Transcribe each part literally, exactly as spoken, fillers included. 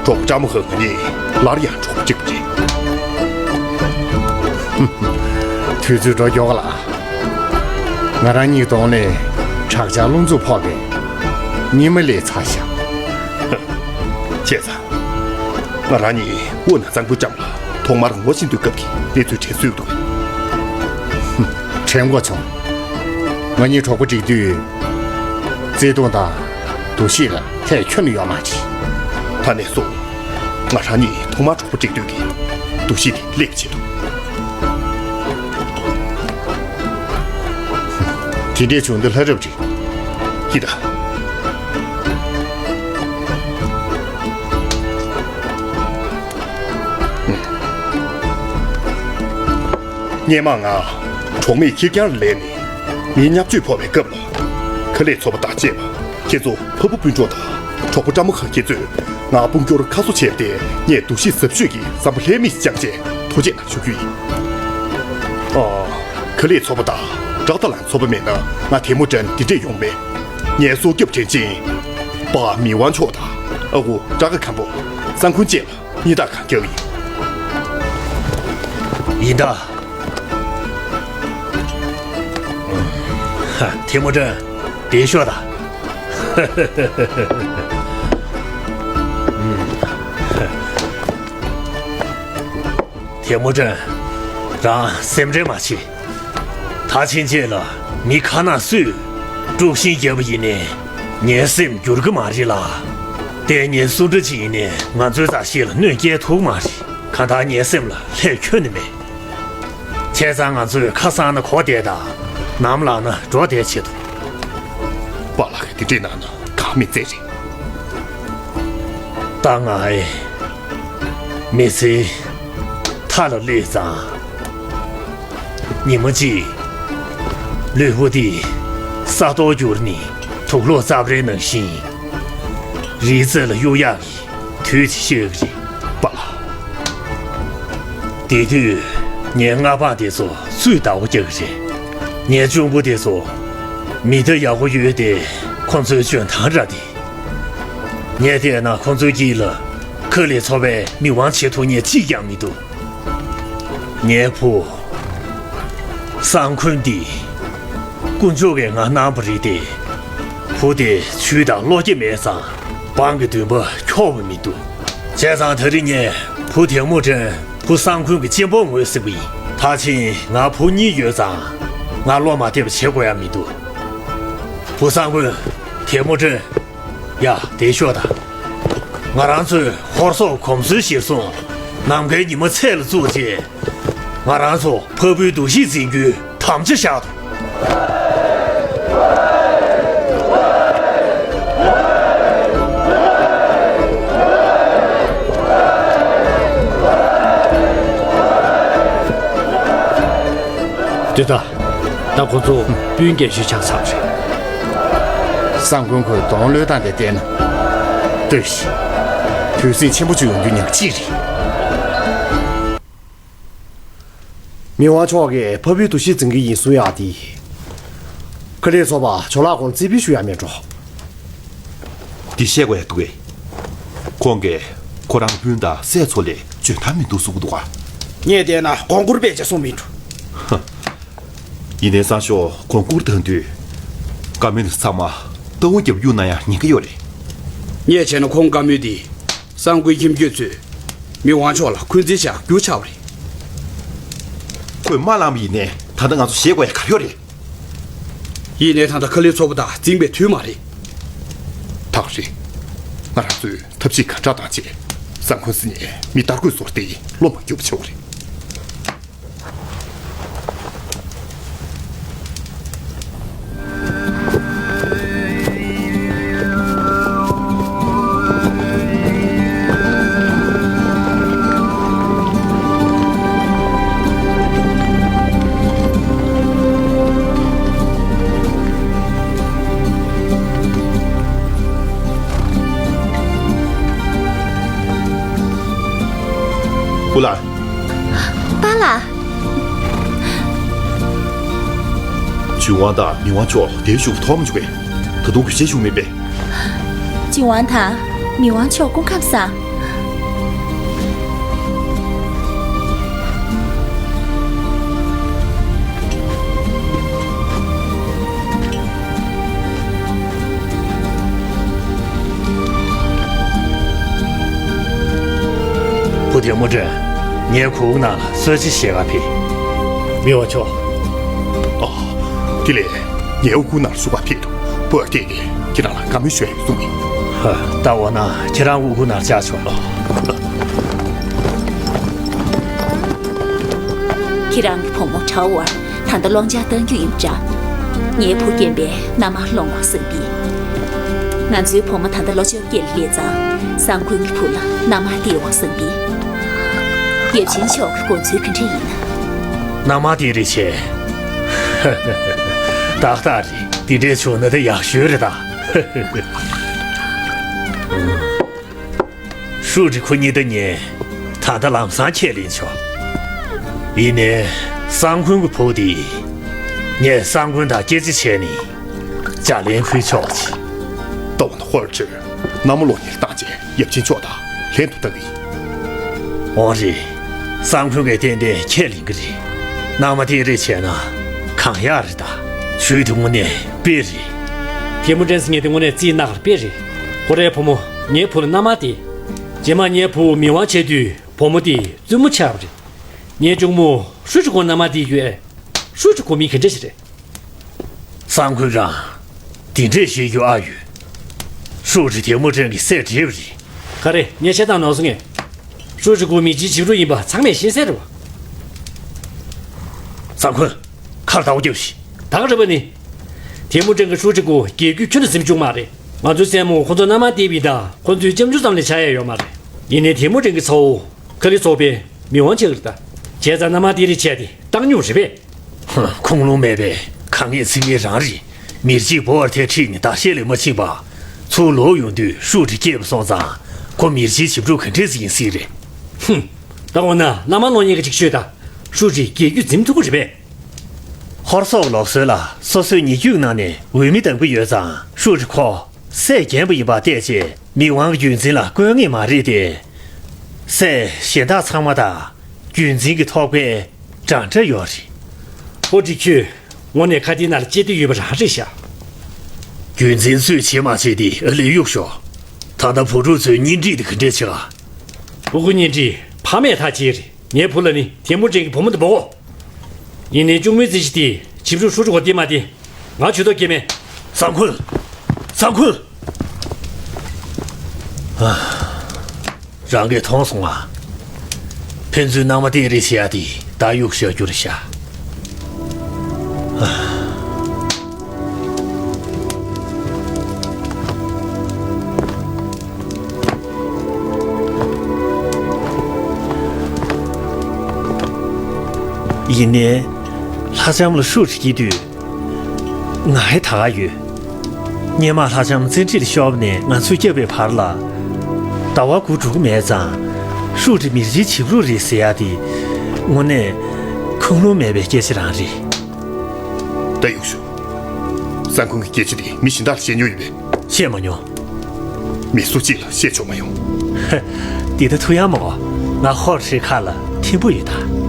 གྲོགས་པོ་བཀྲ་མོ་ཧ་ང་གཉིས་སླར་ཡང་གྲོགས་པོ་བསྒྲིགས་པ་རེད། དུས་ཚོད་འགྲོ་མགྱོགས་ལ། ང་རང་གཉིས་གདོང་ནས་བྲག་ཅ་རླུང་འཚུབ་ཕོག་པས་ཉི་མ་སླེབས་ཚར་ཤག་བྱས་ཙང་། ང་རང་གཉིས་དབུ་ན་གཙང་པོའི་འགྲམ་ལ་ཐོག་མར་ངོ་ཤེས་དུས་སྐབས་ཀྱི་གནས་ཚུལ་དྲན་སྲོལ་འདུག་དྲན་དགོས་བྱུང་། ང་གཉིས་གྲོགས་པོ་བསྒྲིགས་དུས། བརྩེ་དུང་དང་། འདུ་ཤེས་ལ་ལྷད་ཁྱོན་ནས་ཡོད་མ་རེད། ད་ནས་བཟུང་། ང་རང་གཉིས་ཐོག་མར་གྲོགས་པོ་བསྒྲིགས་དུས་ཀྱི་འདུ་ཤེས་དེ་སླེབས་ཀྱི་ཆེད་དུ། དེ་འདྲའི་བྱུང་དུས་ལྷ་རབ་རེད། ཡིན་ད། སྔོན་མ་ང་གྲོགས་མེད་ཁེར་རྐྱང་ལ་ལས་ནས་མིའི་བརྙས་བཅོས་ཕོག་པའི་སྐབས་ལ། ཁ་ལས་ཚོ་པ་དང་བཅས་པ་ཁྱེད་ཚོ་ཕ་བུ་སྤུན་གྲོགས་དང་གྲོགས་པོ་བཀྲ་མོ་ཁ་ཁྱེད་ཚོས་ང་དཔུང་སྐྱོར་ཁ་གསོ་བྱས་ཏེ་ངས་སྡུག་ཤི་ཟབ་ཤོས་ཀྱི་བསམ་པ་ལྷད་མེད་བཅངས་བྱས་ཐུགས་རྗེ་གནང་ཞུ་རྒྱུ་ཡིན། ཨ། ཁ་ལས་ཚོ་པ་དང་བྲག་ཏ་ལའི་ཚོ་པ་མེད་ན་ང་ཐལ་མོ་སྒྲོན་འདི་འདྲས་ཡོང་མེད། ངའི་སྲོག་སྐྱོབ་དྲིན་ཆེན་པ་མི་དབང་མཆོག་དང་ཨ་ཁུ་བྲག་དཀར་མཁན་པོ་བསམ་ཁུན་བཅས་ལ་སྙིང་ཐག་གང་རྒྱག་ཡིན། ཡིན་ད། ཧ། ཐལ་མོ་སྒྲོན། བསྡད་ཤོག་ད། ཐལ་མོ་སྒྲོན། རང་སེམས་ཁྲལ་མ་བྱེད། ད་ཕྱིན་ཆད་ལ་མི་ཁ་ན་སུས་དཀྲུག་ཤིང་བརྒྱབ་པ་ཡིན་ནའི་ངའི་སེམས་འགྱུར་གི་མ་རེད་ལ། ལྟས་ངན་སུ་འདྲ་ཅིག་ཡིན་ནའི་ང་ཚོའི་མཛའ་བཤེས་ལ་གནོད་སྐྱེལ་ཐུབ་མ་རེད། གང་ལྟར་ངའི་སེམས་ལ་ལྷད་ཁྱོན་ནས་མེད། བྱས་ཙང་ང་ཚོས་ཁ་སང་ན་གོ་བསྡད་དང་། ནམ་ལངས་ན་འགྲོ་བསྡད་ཆེད་དུ། པཱ་ལགས་ཀྱིས་དེ་འདྲས་གནང་ན་ཁག་མེད་ཚད་རེད། ད་ང་ཨེ། མི་ཚེའི་མཐའ་ལ་སླེབས་ཙང་། ཉི་མ་གཅིག་ལུས་པོ་འདི་ས་རྡོར་གྱུར་ནས་དུག་ལོག་རྩབ་རལ་ནང་བཞིན་རི་རྩེ་ལ་གཡུག་ཡག་གི་དུས་ཅིག་ཤར་གྱི་རེད། པཱ་ལགས། དེ་དུས་ངའི་མངའ་འབངས་དེ་ཚོ་སུས་བདག་པོ་རྒྱག་གི་རེད། ངའི་གཅུང་པོ་དེ་ཚོ་མི་སྡེ་ཡག་པོ་ཡོད་དེ། ཁོ་ཚོའི་འཇོན་ཐང་ར་དེ། ངས་བལྟས་ན་ཁོ་ཚོའི་དཀྱིལ་ལ་ཁ་ལས་ཚོ་པའི་མི་དབང་བྱེད་ཐུབ་མཁན་གཅིག་ཀྱང་མི་འདུག་ངའི་བུ་སང་ཁུན་འདི་དཀོན་མཆོག་གིས་ང་གནང་བ་རེད་དེ། བུ་དེ་ཇུས་དང་བློ་སྐྱེད་མེད་ཙང་འབངས་ཀྱི་འདུན་པ་འཁྱོག་པ་མི་འདུག་བྱས་ཙང་ད་རིང་ངས་བུ་ཐལ་མོ་སྒྲོན་བུ་སང་ཁུན་གྱི་གཅེན་པོར་ངོས་ཟིན་པ་ཡིན། ད་ཕྱིན་ང་བུ་གཉིས་ཡོད་ཙང་ང་བློ་མ་བདེ་བ་བྱེད་དགོས་ཡ་མི་འདུག་བུ་སང་ཁུན། ཐལ་མོ་སྒྲོན། ཡ། བསྡད་ཤོག་ད། ང་རང་ཚོས་ཧོར་སོག་གོམས་སྲོལ་གཞིར་བཟུང་། ནམ་མཁའི་ཉི་མ་ཚེས་ལ་བཙུགས་རྗེས། ང་རང་ཚོ་ཕ་བུའི་འདུ་ཤེས་འཛིན་རྒྱུའི་དམ་བཅའ་བཞག་འདུག་འདི་ལྟ། ད་ཁོ་ཚོ་སྤུན་རྒྱན་ཞིག་ཆགས་ཚར་བ་རེད། སང་ཁུན་ཁོའི་གདོང་བློས་བཏང་སྟེ་བལྟས་ན། ལྟོས་ཤིག་དུས་ཚིགས་ཆེན་པོ་ཅིག་ཡོང་རྒྱུ་ཉག་གཅིག་རེད། མི་དབང་མཆོག་གིས་ཕ་བུའི་འདུ་ཤེས་འཛིན་གྱི་ཡིན་གསུང་ཡག་དེ། ཁ་ལས་ཚོ་པ་ཇོ་ལགས་ཁོང་རྩིས་སྤེལ་ཞུ་ཡག་མེད་འགྲོ། འདི་བཤད་དགོས་ཡ་འདུག་གས། ཁོང་གིས་ཁོ་རང་སྤུན་དང་སྲས་ཚོ་ལས་འཇོན་ཐང་མི་འདུག་གསུང་གི་འདུག་ག་ངས་བལྟས་ན་གོང་བཀུར་སྤེལ་བྱས་གསུང་མི་འགྲོ། ཧ། ཡིན་ནའི་སང་ཞོགས་གོང་བཀུར་བཏང་དུས། བཀའ་མོལ་ཚང་མ་ལྟ་བ་རྒྱབ་གཡུག་གནང་ཡ་ཉེན་ཁ་ཡོད་རེད། ངས་བྱས་ན་ཁོང་བཀའ་མོལ་འདི་སང་ཁུན་ཁྱིམ་རྒྱུད་ཚོས་མི་དབང་མཆོག་ལ་འཁོན་འཛིན་བྱ་རྒྱུ་ཆགས་པ་རེད། ཁོས་མ་བླངས་པ་ཡིན་ནའི་ད་ལྟ་ང་ཚོ་བཞེས་དགོས་ཡ་ག་རེ་ཡོད་རེད། ཡིན་ནའི་ད་ལྟ་ཁ་ལས་ཚོ་པ་དང་འཛིང་པའི་དུས་མ་རེད། ད་ག་རེད། ང་རང་ཚོས་ཐབས་ཤེས་ག་འདྲ་བཏང་བྱས་སང་ཁུན་སི་ནས་མི་དར་གོས་བཟོ་སྟེ་བློ་མ་འགྱུར་བ་བྱེད་དགོས་རེད། སྐུ་ལགས། པཱ་ལགས། ཇུན་ཝང་དང་མི་དབང་མཆོག་དེར་བཞུགས་མཐོང་མ་བྱུང་བས། ད་དུང་གུས་ཞབས་ཞུ་མེད་པས། ཇུན་ཝང་དང་མི་དབང་མཆོག་སྐུ་ཁམས་བཟང་། ཨོ་ཀྲེན། ངའི་གོ་ནང་ལ་གསོལ་ཇ་བཞེས་ག་ཕེབས། མི་དབང་མཆོག་ཨ། དེ་ལས་ངའི་གོ་ནང་ལ་བཞུགས་ག་ཕེབས་དང་། བོད་སྐད་ཀྱིས་ཁྱེད་རང་ལ་བཀའ་མོལ་ཞུ་ཡ་ཡོད་གསུངས་ཡིན། ཧ། ད་འོ་ན་ཁྱེད་རང་གོ་ནང་ལ་བཅར་ཆོག་ཨ། ཁྱེད་རང་གི་བུ་མོ་ཁྲའོ་ཝར་ད་ལྟ་སློང་ཆ་གཏང་རྒྱུ་ཡིན་པ་འདྲ། ངའི་བུ་རྒན་པས་མནའ་མར་སློང་བ་བཟང་པས། ང་ཚོའི་བུ་མོ་ད་ལྟ་ལོ་བཅོ་བརྒྱད་ལ་སླེབས་ཙང་། སང་ཀུན་གྱི་བུ་ལ་མནའ་མར་སྟེར་བ་བཟང་པས། ཡབ་ཆེན་མཆོག་གི་དགོངས་ཚུལ་ག་འདྲ་ཡིན་ན། མནའ་མར་སྟེར་རེ་བྱས། ཏག་ཏག་རེད། དེ་འདྲས་བྱུང་ན་ད་ཡག་ཤོས་རེད་ད། ཧྲུའུ་ཀྲི་ཁོ་གཉིས་ད་ངས་ད་ལྟ་ལམ་སང་ཁས་ལེན་ཆོག་ཡིན་ནའི་སང་ཀུན་གྱི་བུ་དེ་ངས་སང་ཀུན་དང་སྐད་ཆ་བྱས་ནས་ལྗགས་ལན་ཕུལ་ཆོག་ཅིག་ད་འོ་ན་ཧོར་ཁྲིར་མནའ་མ་སློང་ཡས་བཏང་རྗེས་ཡབ་ཆེན་མཆོག་དང་ལྷན་དུ་གཏང་གི་ཡིན། འོ་རེད། སང་ཀུན་གྱིས་ཏན་ཏན་ཁས་ལེན་གྱི་རེད། མནའ་མ་སྟེར་རེ་བྱས་ན་གང་ཡག་རེད་ད། ཇུས་དེ་དངོས་གནས་དཔེ་རེད། ཐེ་མུ་ཀྲན་ཟེར་མཁན་དེ་དངོས་གནས་རྩིས་གནང་ག་དཔེ་རེད། ཁོ་རའི་བུ་མོ་ངའི་བུ་ལ་མནའ་མ་སྟེར། རྗེས་མ་ངའི་བུ་མི་དབང་ཆགས་དུས་བུ་མོ་དེ་བཙུན་མོ་ཆགས་པ་རེད། ངའི་གཅུང་མོ་ཧྲུའུ་ཀྲི་ཁོ་མནའ་མ་སྟེར་རྒྱུ་ཨེ། ཧྲུའུ་ཀྲི་ཁོ་མི་ག་འདྲ་ཞིག་རེད། སང་ཀུན་རང་། དེ་འདྲས་བཤད་རྒྱུ་ཨ་ཡོད། ཧྲུའུ་ཀྲི་ཐེ་མུ་ཀྲན་གྱི་སྲས་བགྲེས་པ་རེད། ག་རེ། ངས་བཤད་སྟངས་ནོར་སོང་ངས། ཧྲུའུ་ཀྲི་ཁོ་མི་རྗེ་བྱིས་པ་ཡིན་པ་ཚང་མས་ཤེས་གསལ་རེད་བ། སང་ཀུན། ཁར་ཟླ་བ་རྒྱབ་ཤིག་ད་ག་རེད་པ་ནི། ཐེ་མུ་ཀྲན་གྱིས་ཧྲུའུ་ཀྲི་ཁོ་རྒྱལ་རྒྱུད་ཁྱོན་ནས་འཛིན་བཅུག་མ་རེད། ང་ཚོའི་སྲས་མོ་ཁོ་ཚོ་མནའ་མ་སྟེར་བ་ཡིན་ད་ཁོ་ཚོའི་ལྕམ་ཆུང་ཙམ་ལས་ཆགས་ཡ་ཡོད་མ་རེད། ཡིན་ནའི་ཐེ་མུ་ཀྲན་གྱི་ཚ་བོ། ཁ་ལི་ཚོགས་པའི་མི་དབང་ཆགས་ཀྱི་རེད་ད། བྱས་ཙང་མནའ་མ་སྟེར་རེ་བྱས་ཏེ་བཏང་མྱོང་རེད་པས། ཧུམ། ཁུངས་ལུང་མེད་པའི་གང་ངེས་ཚིག་ངེས་རང་རེད། མིར་གྱིས་བོར་ཐེ་ཁྲིད་ནས་ཟླ་ཤས་ལས་མ་ཕྱིན་པ། ཚུར་ལོག་ཡོང་དུས་ཧྲུའུ་ཀྲི་སྐྱེས་པ་སོང་ཙང་། ཁོ་མིར་གྱིས་བྱིས་ཕྲུག་ག་འདྲས་ཡིན་སྲིད་རེད། ཧུམ། ད་འོ་ན་མནའ་མ་སློང་མཁན་གྱི་ཅིག་ཤོད་ད། ཧྲུའུ་ཀྲི་རྒྱལ་རྒྱུད་འཛིན་ཐུབ་ཀྱི་རེད་པས། ཧོར་སོག་ལུགས་སྲོལ་ལ་སོ་སོའི་ཉེ་རྒྱུད་ནང་ནས་འོས་མི་འདེམས་ཀྱི་ཡོད་ཙང་། ཧྲུའུ་ཀྲི་ཁོ་སྲས་རྒན་པ་ཡིན་པ་བལྟས་རྗེས་མི་དབང་གི་རྒྱུད་འཛིན་ལ་བསྐོ་ངེས་མ་རེད་དེ། སྲས་གཞན་དག་ཚང་མ་དང་རྒྱུད་འཛིན་གྱི་ཐོབ་སྐལ་འདྲ་འདྲ་ཡོད་རེད། ཧོར་ཁྲི་ཁྱོད་དངོས་གནས་ཁ་བརྡའི་ནང་ལ་ལྕེ་སྟོད་ཡོད་པ་རང་རེད་ཤག་རྒྱུད་འཛིན་སུས་བྱེད་མ་བྱེད་དེ་ཨ་ལས་གཡུག་ཞོག་ད་ལྟ་བུ་ཕྲུག་ཚོའི་གཉེན་སྒྲིག་དེ་ག་འདྲས་བྱེད་ག་བུ་གུ་གཉེན་སྒྲིག་ཕ་མས་ཐག་བཅད་རེད། ངའི་བུ་ལ་ནི་ཐེ་མུ་ཀྲན་གྱི་བུ་མོ་དེ་འབོ། ཡིན་ནའི་གཅུང་མོའི་རྩིས་གཞི་དེ་བྱིས་ཕྲུག་ཧྲུའུ་ཀྲི་ཁོ་སྟེར་མ་སྟེར། ང་ཇུས་གཏོགས་སྐྱེ་མེད། སང་ཀུན། སང་ཀུན། ཨ། རང་གིས་མཐོང་སོང་ང་། ཕན་ཚུན་མནའ་མ་སྟེར་རེས་བྱེད་ཡ་དེ་ད་གཡུག་བཞག་རྒྱུ་རེད་ཤག་ཨ། ཡིན་ནའི། ལྷ་ལྕམ་ལ་ཧྲུའུ་ཀྲི་སྐྱེས་དུས། ང་ཧེ་ད་ག་ཡོད། སྔོན་མ་ལྷ་ལྕམ་བཙན་ཁྲིར་ཤོར་བ་ནས་ང་ཚོས་བསྐྱབས་པའི་བར་ལ། ཟླ་བ་དགུ་འགྲོ་གི་མེད་ཙང་། ཧྲུའུ་ཀྲི་མིར་གྱིས་བྱིས་ཕྲུག་རེད་ཟེར་ཡ་དེ། དངོས་གནས་ཁུངས་ལུང་མེད་པའི་སྐད་ཆ་རང་རེད། ད་གཡུག་ཞོག་སང་ཀུན་གྱི་སྐད་ཆ་དེ་མི་གཞན་དག་ལ་བཤད་མྱོང་ཡོད་པས། བཤད་མ་མྱོང་། མི་སུ་གཅིག་ལ་བཤད་ཆོག་མ་ཡོང་། ཧེ། འདི་ལྟ་ཐུག་ཡ་མ་གོ། ང་ཧོར་ཧྲི་ཁ་ལ་ཐིམ་པོ་ཡོད་ད།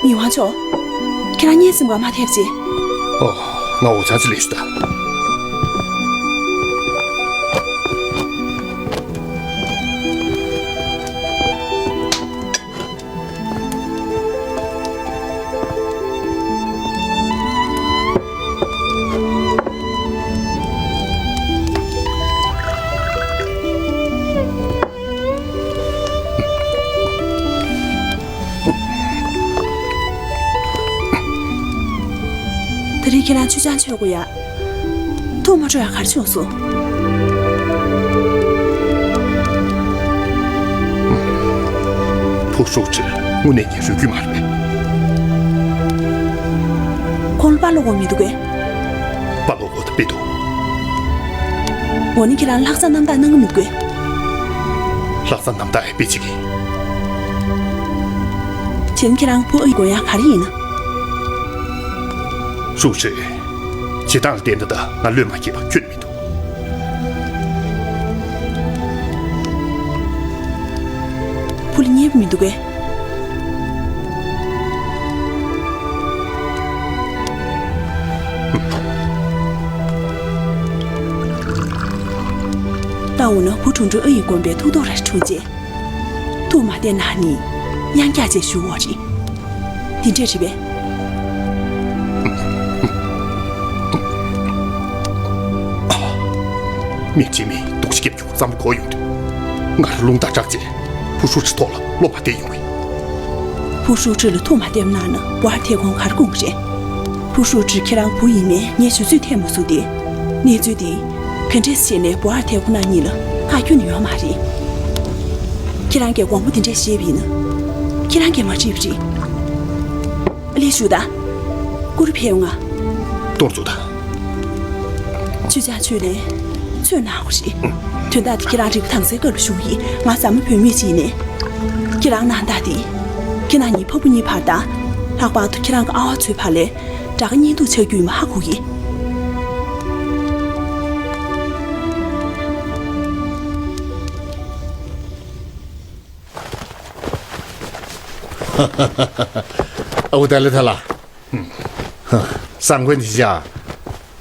མི་དབང་མཆོག་ཁྱེད་རང་གཉིད་སིམ་ག་མ་ཐེབས་ཅིག་ཨོ། ང་འོ་ཅག་ཅི་ལས་ཞུ་ད། དེ་རིང་ཁྱེད་རང་ཆུ་ཆང་མཆོད་དགོས་ཡ། ཐུགས་མ་སྤྲོ་ཡ་ག་རེ་བྱུང་སོང་། བུ་ཧྲུའུ་ཀྲི་དངོས་གནས་ངའི་རུས་རྒྱུད་མ་རེད་པས། ཁོང་ལ་དཔའ་ལོག་དགོས་མི་འདུག་གས། དཔའ་ལོག་དགོས་ད་དཔེ་འདུག་འོ་ན་ཁྱེད་རང་ལྷག་བསམ་རྣམ་དག་གནང་གི་མི་འདུག་གས། ལྷག་བསམ་རྣམ་དག་ཡང་དཔེ་ཅིག་ཡིན། བྱས་ན་ཁྱེད་རང་བུ་ཨ་ཡི་དགོས་ཡག་ག་རེ་ཡིན་ན། ཧྲུའུ་ཧྲི། བྱེད་སྟངས་ལ་བལྟས་ན་ད་ང་བློས་མ་འཁེལ་བ་ཁྱོན་མི་འདུག་བུ་ལ་མཉེས་པོ་མི་འདུག་གས། ལྟ་འོ་ན་བུ་ཁྲུང་ཁྲུང་ཨ་ཡི་དགོན་པའི་ཐུགས་དོགས་ར་འཁྲུངས་རྗེས། ཐུགས་མ་བདེ་ན་ནི་གཡང་འཁྱག་ཅེས་ཞུ་འོ་རེད། འདི་འདྲས་རེད་པས། མི་རྗེ་མི་སྡུག་ཅག་སྐྱབས་རྒྱུ་གཙང་པོ་གོ་ཡོང་དུས། ང་རླུང་རྟ་བསྒྲགས་རྗེས་བུ་ཧྲུའུ་ཁྲི་ཐོག་ལ་བློ་མ་བདེ་ཡོང་བས། བུ་ཧྲུའུ་ཁྲི་ལ་ཐུགས་མ་བདེ་བ་གནང་ན་བུ་ཨར་ཐའི་ཁོང་ག་རེ་དགོངས་ཀྱི་རེད། བུ་ཧྲུའུ་ཁྲི་ཁྱེད་རང་བུ་ཡིན་ནའི་ངས་ཞུ་ཚོད་འཐེན་མ་སོང་སྟེ། གནས་ཚུལ་འདི་ག་འདྲས་བྱས་ནས་བུ་ཨར་ཐའི་ཁོང་རྣམ་གཉིས་ལ་ཁ་སྐྱོན་ཡོད་མ་རེད། ཁྱེད་རང་གིས་དགོངས་པ་འདི་འདྲས་བཞེས་པ་ཡིན་ན། ཁྱེད་རང་གིས་མ་འགྲིག་པ་རེད། ལས་ཞུ་དང་། ཀུ་རུ་ཕེབས་ང་། གཏོར་ཚུགས་དང་། ཆུ་བྱ་ཆུ་ལས། ཚོད་ནང་གོ་ཞིག་དོན་དག་དེ་ཁྱེད་རང་རིག་པ་དྭངས་གསལ་སྐབས་ལ་ཞུ་ཡིན། ང་ཟ་མ་བུད་མེད་ཅིག་ཡིན་ནས། ཁྱེད་རང་ནང་ད་དེ། ཁྱེད་རང་གཉིས་ཕ་བུ་གཉིས་བར་དང་། ལྷག་པར་དུ་ཁྱེད་རང་གི་ཨ་བ་ཚོའི་བར་ལས། དགྲ་དགའ་གཉེན་སྡུག་ཆགས་རྒྱུ་ཡིན་པ་ཧ་གོ་གི། ཨ་ཁུ་ཏཱ་ལའི་ཐའི་ལགས། སང་དགོན་དེ་ཅག་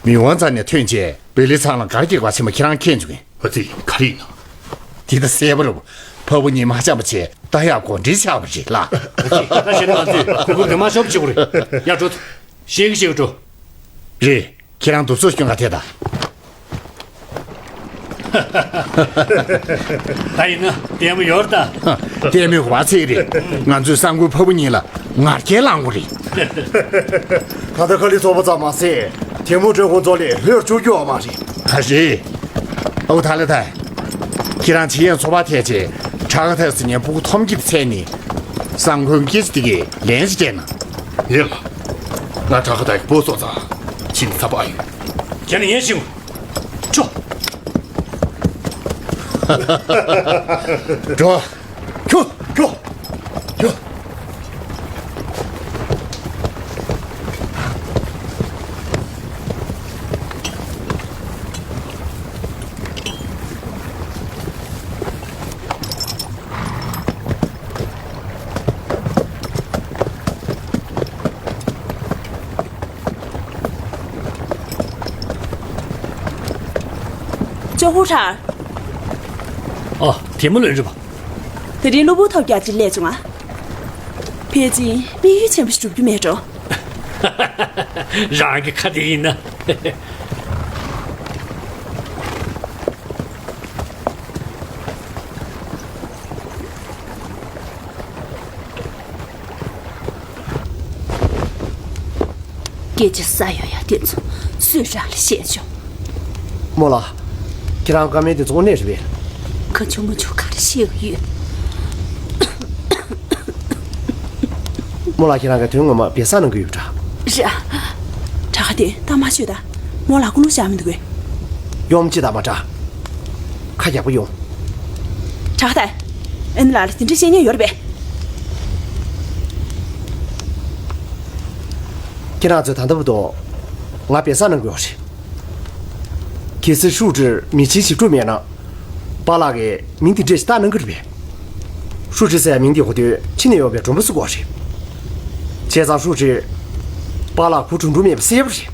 མི་དབང་རྩ་ནས་ཐོན་རྗེས་བེ་ལི་ཚང་ལ་གར་སྐྱེལ་བ་ཆེན་མོ་ཁྱེད་རང་མཁྱེན་བྱུང་ངས། ཨ་ཙི། ག་རེ་ཡིན་ནམ། དེ་ད་གསལ་པོ་རེད། ཕ་བུ་གཉིས་མ་འཆམ་པ་བྱས་ད་ཡག་གོ་འདྲི་ཆགས་པ་རེད་ལ། ཨ་ཙི། ད་བྱས་ན་ང་ཚོས་གུ་གུ་དེ་མ་ཤོབ་བྱེད་དགོས་རེད། ཡར་འགྲོ། ཤེས་ཀྱི་ཤེས་ཀྱི་འགྲོ། རེད། ཁྱེད་རང་འདུག་སོ་སྐྱོན་ག་དེ་ད། ད་ཡིན་ན་ལྟད་མོ་ཡོད་རེད་ད། ལྟད་མོའི་བར་ཚིག་རེད། ང་ཚོས་སང་དགོན་ཕ་བུ་གཉིས་ལ་ངར་སྐད་བསླང་དགོས་རེད། ད་ལྟ་ཁ་ལི་ཚོགས་པ་ཙམ་མ་ཟད་དེ་མུ་ཁྲོད་ཁོང་ཚོ་ལས་ལྷོད་བཅུག་རྒྱུ་ཡོད་མ་རེད། ད་རེད། ཨོ་ཐ་ལེ་ཐའི། ཁྱེད་རང་ཆེད་ཡན་ཚོགས་པ་ཐད་ཆེད་ཁྲ་ག་ཐའི་ཟེར་མཁན་ཕྲུ་གུ་ཐོམ་སྐྱིད་འཚོལ་ནས་སང་དགོན་སྐད་ཆ་དེ་གའི་ལན་ཞིག་སྤྲད་ན། ཡིན་ལ། ང་ཁྲ་ག་ཐའི་སྤོ་སོགས་ཙང་ཕྱིན་ཚ་པ་ཨ་ཡོད། ཁྱེད་ནི་ཡན་ཞིག་ཁྱོ། འགྲོ། ཁྱོ། ཁྱོ། ཁྱོ། ཅོ་ཧུ་ཧྲ། ཨ། དེ་མོ་ལོས་རེད་པ། དེ་རིང་གློ་བུར་ཐོལ་རྒྱག་ཅིག་སླེབས་བྱུང་ང་། ཕལ་ཆེར་དམིགས་ཡུལ་ཆེན་པོ་ཞིག་འགྲུབ་རྒྱུ་མེད་འགྲོ། རང་གི་ཁ་དེ་ཡིན་ན། སྐད་ཆ་ཟ་ཡོད་ཡ་དེ་ཚོ་སུས་རང་ལ་བཤད་བྱུང་། རྨོ་ལགས། ཁྱེད་རང་བཀའ་མོལ་དེ་ཚོ་དངོས་གནས་རེད་པས། གང་བྱུང་མང་བྱུང་ག་རེ་བཤད་ཀྱི་ཡོད། རྨོ་ལགས་ཁྱེད་རང་གིས་དོན་ངོ་མ་བེ་ས་གནང་གི་ཡོད་པ་འདྲ། རེད། དྲ་ཁ་དེ་ད་མ་ཤོད་ད། རྨོ་ལགས་ཀུན་སློང་བཞག་མི་འདུག་གས། ཡོང་ཅི་ད་མ་དྲ། ཁ་རྒྱག་པོ་ཡོང་། དྲ་ཁ་ད། ཨེ་ནི་ལགས་ལ་དེ་འདྲ་བཤད་མཁན་ཡོད་རེད་པས། ཁྱེད་རང་ཚོས་ད་ལྟ་བར་དུ་ང་བེ་ས་གནང་གི་ཡོད་རེད། གལ་སྲིད་ཧྲུའུ་ཀྲིར་མི་ཆེན་ཞིག་བསྒྲུབས་མེད་ན། པཱ་ལགས་ཀྱིས་མིང་འདི་འདྲས་ཞིག་བཏགས་གནང་གི་རེད་པས། ཧྲུའུ་ཀྲི་ཟེར་ཡ་མིང་འདི་གོ་དུས་ཕྱི་ནས་ཡོང་བའི་མགྲོན་པོ་ཟེར་དགོས་རེད། བྱས་ཙང་ཧྲུའུ་ཀྲི། པཱ་ལགས་བུ་ཁྲུང་ཁྲུང་མེད་པ་གསལ་པོ་རེད།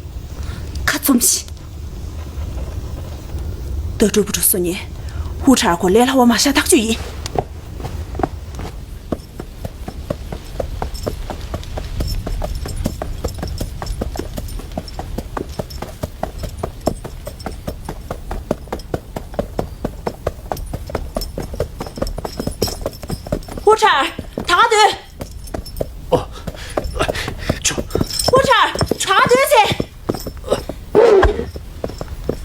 ཁ་བཙུམས་ཤིག་ད་ཀྲུ་པུ་ཀྲུ་སོ་ཉེ། ཧུ་ཁྲར་གོ་ལས་སླ་བོ་མ་བཞག་ཐག་ཆོད་ཡིན། ཧུ་ཁྲར། ད་ག་སྡོད། ཨོ། ཆོ། ཧུ་ཁྲར། ད་ག་སྡོད་ཟེར།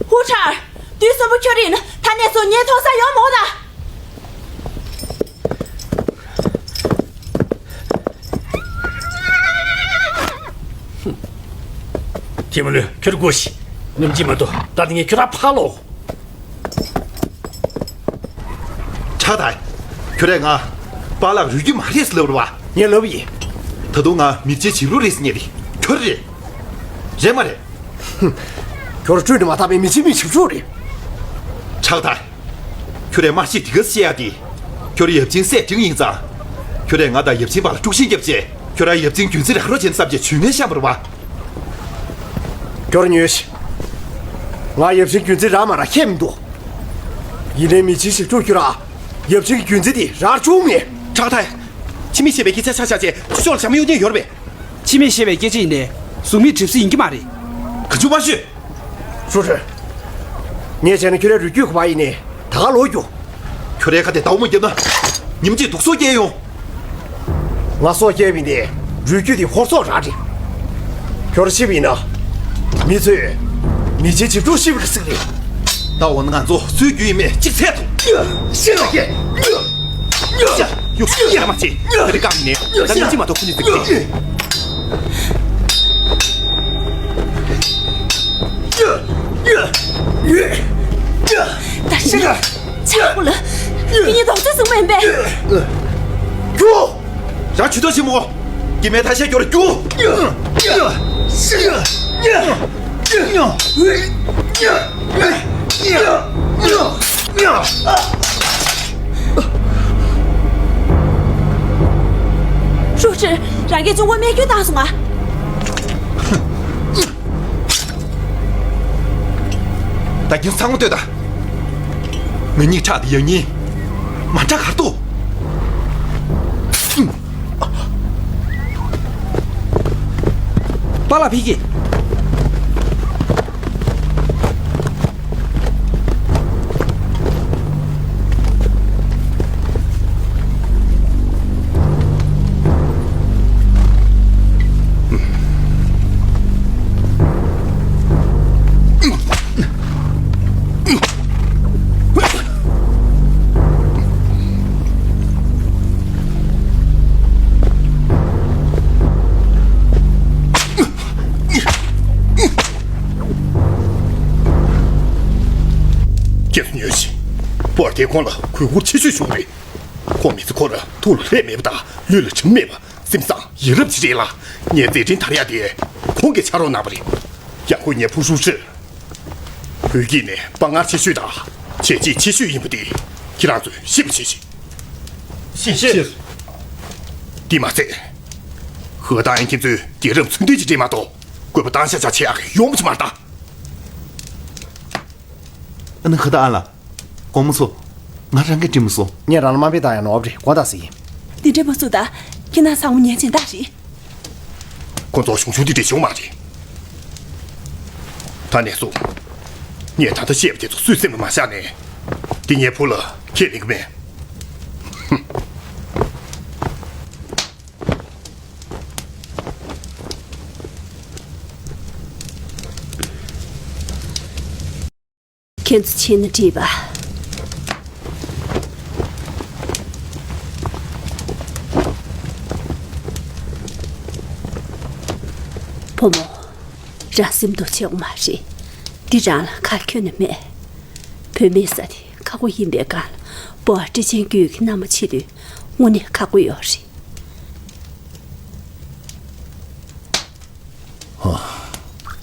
ཧུ་ཁྲར། དུས་གསུམ་པོ་ཁྱོད་རིག་ན་ད་ནས་བཟུང་ངའི་མཐོང་ས་ཡོང་མོ་ད། ཧུམ། ཐེ་མ་ལོས་ཁྱོད་སྒུག་ཤིག་སྙོམས་སྐྱིད་མ་གཏོགས་ད་དེ་ངས་ཁྱོད་རང་ཕར་ལོག་ཁྱོད་རས་ང་པཱ་ལགས་རུས་རྒྱུད་མ་རེད་ཟེར་ལབ་རེད་བ། ངས་ལབ་ཡིན། ད་དུང་ང་མི་རྗེ་བྱིས་རུ་རེད་ཟེར་ཉན་རེད། ཁྱོད་རེད། རེད་མ་རེད། ཁྱོད་སྤྲོད་དུ་མ་ཐག་པའི་མི་ཆེ་མི་བྱིས་རུ་རེད། ཁྲག་ཐར། ཁྱོད་རས་སྨྲ་ཤེས་དེ་ག་བཤད་ཡ་དེ། ཁྱོད་རས་ཡབ་ཆེན་སྲས་སྤྲིང་ཡིན་ཙང་། ཁྱོད་རས་ང་དང་ཡབ་ཆེན་བར་ལ་དཀྲུག་ཤིང་བརྒྱབ་བྱས། ཁྱོད་རང་ཡབ་ཆེན་རྒྱུན་འཛིན་རག་རོགས་བྱས་ནས་བསམ་བྱས་ཇུས་ངན་བཤམས་པ་རེད་བ། སྐྱོར་ཉོས་ཤིག་ང་ཡབ་ཆེན་རྒྱུན་འཛིན་རག་མ་རག་ཁྱད་མི་འདུག་ཡིན་ནའི་མི་ཆེ་ཞིག་སྤྲོད་རྒྱུ་ར། ཡབ་ཆེན་གྱི་རྒྱུན་འཛིན་དེ་རག་བྱུང་མེད། ཁྲག་ཐར། ཁྱི་མིས་བཤད་པའི་སྐད་ཆ་ཆ་ཆ་བྱས་ཕྱི་ཕྱོགས་ལ་བྱ་མ་གཡུག་མཁན་ཡོད་རེད་པས། ཁྱི་མིས་བཤད་པའི་སྐད་ཆ་ཡིན་ནའི་གཟུགས་མེད་གྲིབ་བསིལ་ཡིན་གྱི་མ་རེད། ག་ཚོད་མ་ཤོད། ཧྲུའུ་ཧྲུའུ། ངས་བྱས་ན་ཁྱོད་རའི་རུས་རྒྱུད་ག་པར་ཡིན་ནའི་ད་ག་ལོག་རྒྱུ། ཁྱོད་རའི་ཁ་དེ་ཟླ་བ་མོ་བརྒྱབ་ན། ཉིན་གཅིག་དུག་སོགས་སྐྱེལ་ཡོང་། ང་སོགས་སྐྱེལ་བ་ཡིན་ཏེ། རུས་རྒྱུད་དེ་ཧོར་སོག་རང་རེད། ཁྱོད་ཤི་བ་ཡིན་ན། མི་ཚོས། མི་ཆེ་བྱིས་རུ་ཤི་བ་རེད་ཟེར་གི་རེད། ད་འོ་ན་ང་ཚོ་སུའི་རྒྱུད་ཡིན་མིན་གཅིག་འཚལ་ཐུབ། ཤི་ལ་སྐྱེ། ཡོ་ཤི་ཡ་མ་ཆེ། ད་རེས་བཀག་ནས་ད་ལྟ་ངས་ཅི་མ་གཏོགས་ཁུ་ནི་ཟིག་སྟེ། ད་ཤི་ལ་ཆག་པོ་ལ་མི་ཉིད་རྡོག་རྩ་ཟུང་མེད་པས། རྒྱུག་རང་ཇུས་གཏོགས་ཆེན་མོ། སྐྱེ་དམན་ཐ་ཤལ་སྐྱོར་རྒྱུག་ཧྲུའུ་ཧྲི། རང་གིས་ཅུང་པ་རྨས་སྐྱོན་བཏང་སོང་ང་། ད་གིན་ཚང་མ་ལྟོས་དང་། ང་གཉིས་ཁྲག་དེ་ཡང་ཉིན། མ་ཁྲག་གར་ཐུག་པཱ་ལགས་ཕ་གི། ཁྱེད་ཚོ་ཉོན་ཞིག་པར་དེ་ཁོང་ལ་གུས་བཀུར་ཆེ་ཤོས་བྱུང་རེད། ཁོང་མི་ཚེ་ཁོ་ར་ཐུགས་ལ་ལྷད་མེད་པ་དང་ལུས་ལ་གྲིམ་མེད་པ། སེམས་བཟང་ཡིད་རབ་ཅིག་རེད་ལ། ངས་མཛད་འཕྲིན་དར་ཡག་དེ་ཁོང་གིས་ཕྱག་རོགས་གནང་བ་རེད། ཡང་སྒོས་ངའི་ཕོ་ཧྲུའུ་ཧྲི། བོད་སྐད་ནས་དཔའ་ངར་ཆེ་ཤོས་དང་བྱས་རྗེས་ཆེ་ཤོས་ཡིན་པ་དེ་ཁྱེད་རང་ཚོས་ཤེས་པ་བྱེད་ཤིག་ཤེས་ཤེས། དེ་མ་ཚད། ཧེ་ཏང་ཡང་ཁྱེད་ཚོའི་རྒྱལ་རབས་མཚོན་དོན་གྱི་འདྲེས་མ་གཏོགས་བཀོད་པ་བཏང་ཤ་ཆ་ཆེ་ཡག་གི་ཡོང་བ་ཅིག་མ་རེད་ད། ཨ་ནི་ཧེ་ཏང་ཨ་ལ། དགོང་མོ་ཚོ། ང་རང་གིས་འགྲིམ་སོང་། ངས་རང་ལ་དམའ་འབེབས་བཏང་ཡ་ནོར་བ་རེད་དགོངས་དག་ཟེར་ཡིན། འདི་འདྲ་མ་བཟོ་ད། ཁྱེད་རང་ཚང་མ་ཉན་ཅན་དག་རེད། ཁོ་ཚོ་གཞུང་ཆུང་འདི་འདྲ་བྱུང་མ་རེད། ད་ནས་བཟུང་། ངས་ད་ལྟ་བཤད་པ་དེ་ཚོ་སུས་སེམས་ལ་མ་བཞག་ནས། འདི་ངའི་བུ་ལ་ཁས་ལེན་གི་མེད། ཁྱེད་ཚོ་ཕྱིན་ན་འགྲིག་པ། བུ་མོ། རང་སེམས་སྡུག་ཆེ་བ་མ་རེད། འདི་རང་ལ་ཁ་ཁྱོན་ནས་མེད། བུད་མེད་ས་དེ་ཁག་པོ་ཡིན་པའི་སྒང་ལ་སྤོ་བ་སྤྲེལ་ཆེན་རྒྱུད་ཀྱི་མནའ་མ་བྱེད་དུས་དངོས་གནས་ཁག་པོ་ཡོད་རེད།